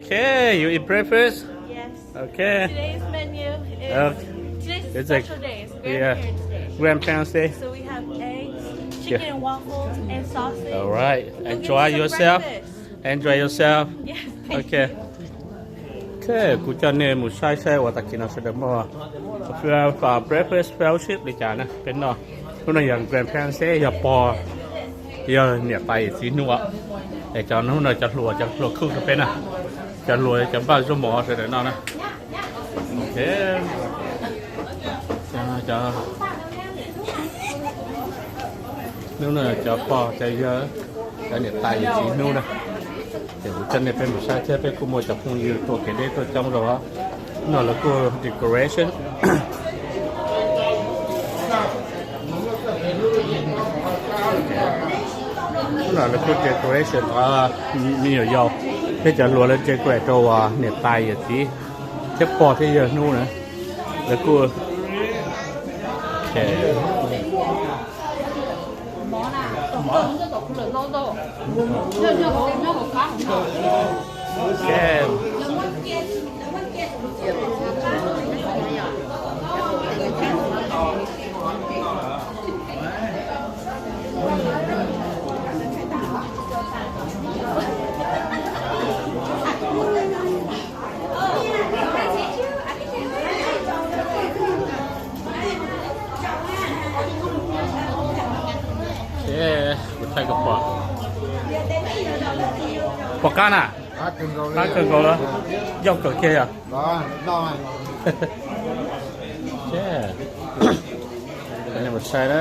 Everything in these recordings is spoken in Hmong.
Okay, you eat breakfast? Yes. Okay. Today's menu is, uh, today's a, special day. It's a, yeah, grandparents' day. Grandparents' day. So we have eggs, chicken and waffles, and sausage. All right. Go get yourself some breakfast. Enjoy yourself. Enjoy yourself. Yes, thank you. Okay. Okay, kuv coj nej mus saib saib uas tag kis no sawv daws muaj breakfast fellowship li cas na. Peb noj, hnub no yog grandparents' day, yog pog, yog niam tais yawm txiv hnub. Es cov hnub no cov hluas, cov hluas cook rau peb na. Cov hluas cov npaj zaub mov sawv daws noj na. Cov, hnub no cov pog cov yawg, cov niam tais yawm txiv hnub na. Ces kuv coj nej peb mus saib thiab, peb kuj muaj cov phooj ywg tuaj kev deb tuaj coob rau. No lawv kuj decoration. No lawv kuj decoration, me nyuam yaus thiab cov hluas lawv decorate rau niam tais yawm txiv thiab pog thiab yawg hnub na. Lawv kuj Pom qab na, qab kawg nkaus lawm, yog kawm kiag yog. Sai na,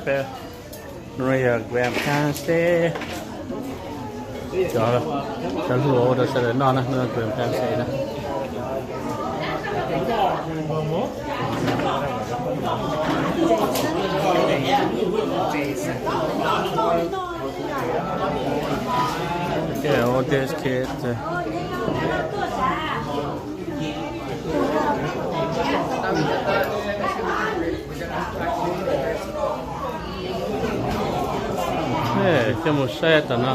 peb no yog grandparents' day. Cov hluas ua rau sawv daws noj na, no grandparents' day na. Okay, all these kids, uh, coj mus saib tom no.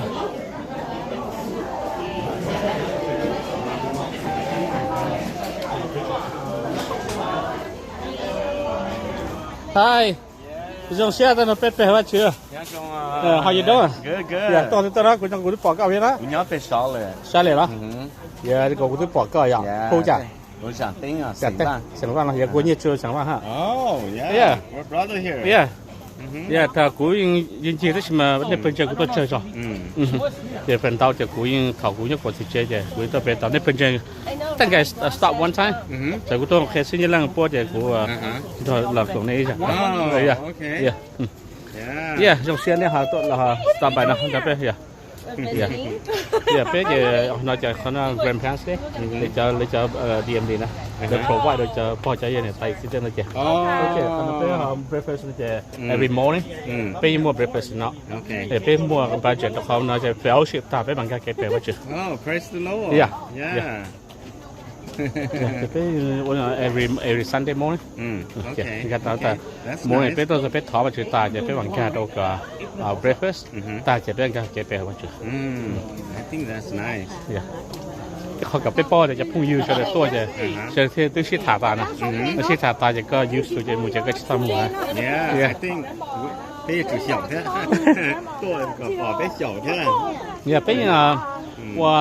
Hi. Zoo siab tau nrog peb pe Vajtswv. How you doing? Yog tau twb tau na, kuv cov kuv twb pom koj thiab na. Sab lem los? Yog kuv twb pom koj yog hu cas? Xeem Vaj no, yog kuv nyiaj tsu Xeem Vaj ha. Yog, yog, thaum kuv yeej ncig tab sis mas nej pawg ntseeg kuv tuaj tsawg zog. Ces feem ntau ces kuv yeej, thaum kuv nyob kuv txiv tsev ces kuv tuaj pem tom nej pawg ntseeg. Thank I stop one time. Txawm kuv tuaj qhia xib nyab leej puab ces kuv nrog los koom nej ib zag. Yog, zoo siab nej ho tuaj los stop by no nrog peb yog. Yog peb ces no ces qhov no grandparents' day, cov, cov D M D na, lawv provide rau cov pog cov yawg niam tais txiv tej no ces, qhov no peb breakfast no ces every morning peb yeej muaj breakfast no. Peb muaj budget rau qhov no ces fellowship tag peb mam nkag kev pe Vajtswv. Yog, peb ua every, every Sunday morning. Nkag tau tas morning peb tuaj peb thov Vajtswv tas ces peb mam nkag rau kom breakfast tag ces peb nkag kev pe Vajtswv. Qhov kom peb paub tias cov phooj ywg sawv daws tuaj ces sawv daws thiaj twb sib tham tas na. Sib tham tas ces koj used to ces mus ces koj tsis txhob mus na. Peb yeej, peb yeej ua